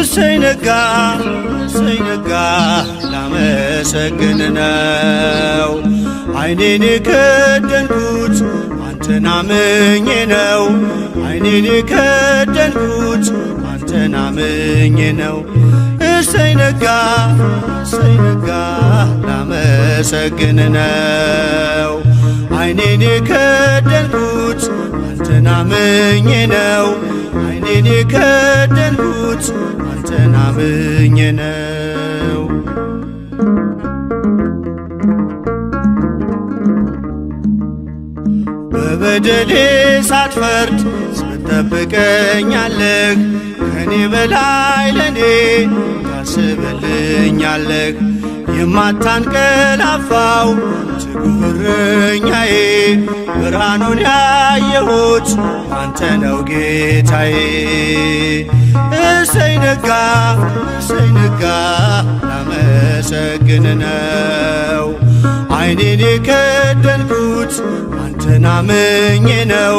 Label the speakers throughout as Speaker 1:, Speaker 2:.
Speaker 1: እሰይ ነጋ እሰይ ነጋ ላመሰግን ነው። ዓይኔን የከደንኩት አንተን አምኜ ነው። ዓይኔን የከደንኩት አንተን አምኜ ነው። እሰይ ነጋ እሰይ ነጋ ላመሰግን ነው። ዓይኔን የከደንኩት አንተን አምኜ ነው። ዓይኔን የከደንኩት አንተን አምኜ ነው። በበደሌ ሳትፈርድ ትጠብቀኛለህ፣ ከኔ በላይ ለኔ ታስብልኛለህ። የማታንቀላፋው ትጉህ እረኛዬ፣ ብርሃኑን ያየሁት አንተ ነው ጌታዬ። እሰይ ነጋ እሰይ ነጋ ላመሰግን ነው። ዓይኔን የከደንኩት አንተን አምኜ ነው።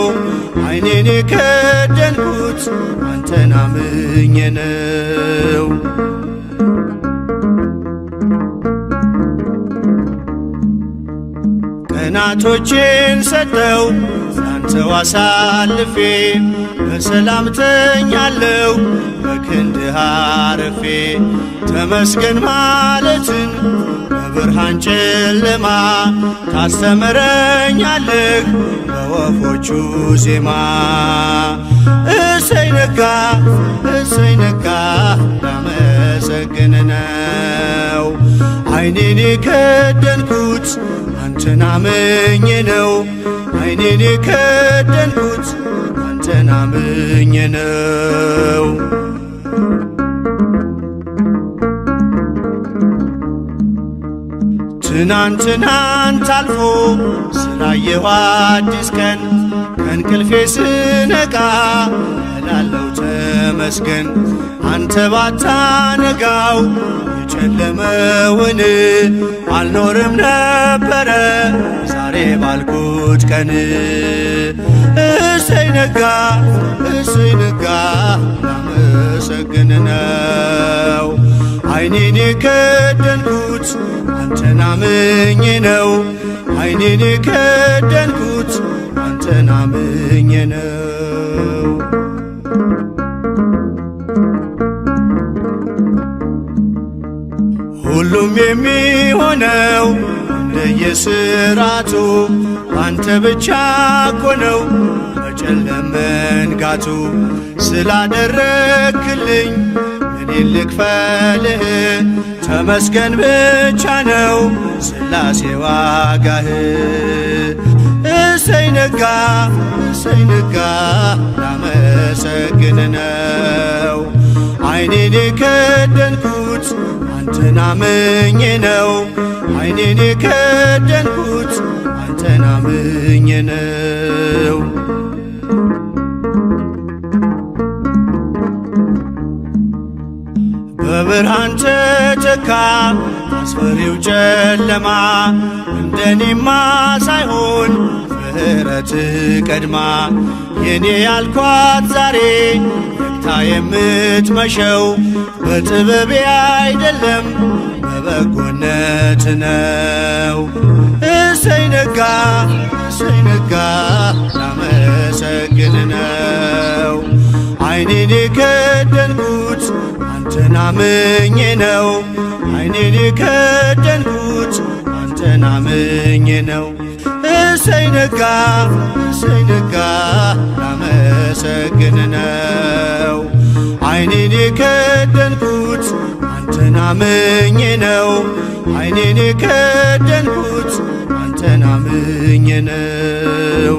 Speaker 1: ዓይኔን የከደንኩት አንተን አምኜ ነው። ቀናቶቼን ሰጠው ላንተው አሳልፌ፣ በሰላም ተኛለሁ በክንድህ አርፌ። ተመስገን ማለትን በብርሃን ጨለማ ታስተምረኛለህ በወፎቹ ዜማ። እሰይ ነጋ እሰይ ነጋ ላመሰግን ነው። ዓይኔን የከደንኩት አንተን አምኜ ነው። ዓይኔን የከደንኩት አንተን አምኜ ነው። ትናንትናን ታልፎ ስላየሁ አዲስ ቀን፣ ከእንቅልፌ ስነቃ እላለው ተመስገን። አንተ ባታነጋው የጨለመውን አልኖርም ነበረ ዛሬ ባልኩት ቀን። እሰይ ነጋ እሰይ ነጋ ላመሰግን ነው። ዓይኔን የከደንኩት አንተን አምኜ ነው። ዓይኔን የከደንኩት አንተን አምኜ ነው። ሁሉም የሚሆነው እንደየስራቱ አንተ ብቻ እኮ ነው መጨለም መንጋቱ። ስላደረክልኝ እኔ ልክፈልህ፣ ተመስገን ብቻ ነው ስላሴ ዋጋህ። እሰይ ነጋ እሰይ ነጋ ላመሰግን ነው። ዓይኔን የከደንኩት አንተን አምኜ ነው። ዓይኔን የከደንኩት አንተን አምኜ ነው። በብርሃን ተተካ አስፈሪው ጨለማ፣ እንደኔማ ሳይሆን ምሕረት ቀድማ። የኔ ያልኳት ዛሬ ነግታ የምትመሸው በጥበቤ አይደለም በበጎነት ነው። እሰይ ነጋ እሰይ ነጋ ላመሰግን ነው። ዓይኔን የከደንኩት አንተን አምኜ ነው። ዓይኔን የከደንኩት አንተን አምኜ ነው። እሰይ ነጋ እሰይ ነጋ ላመሰግን ነው። ዓይኔን የከደንኩት አንተን አምኜ ነው። ዓይኔን የከደንኩት አንተን አምኜ ነው።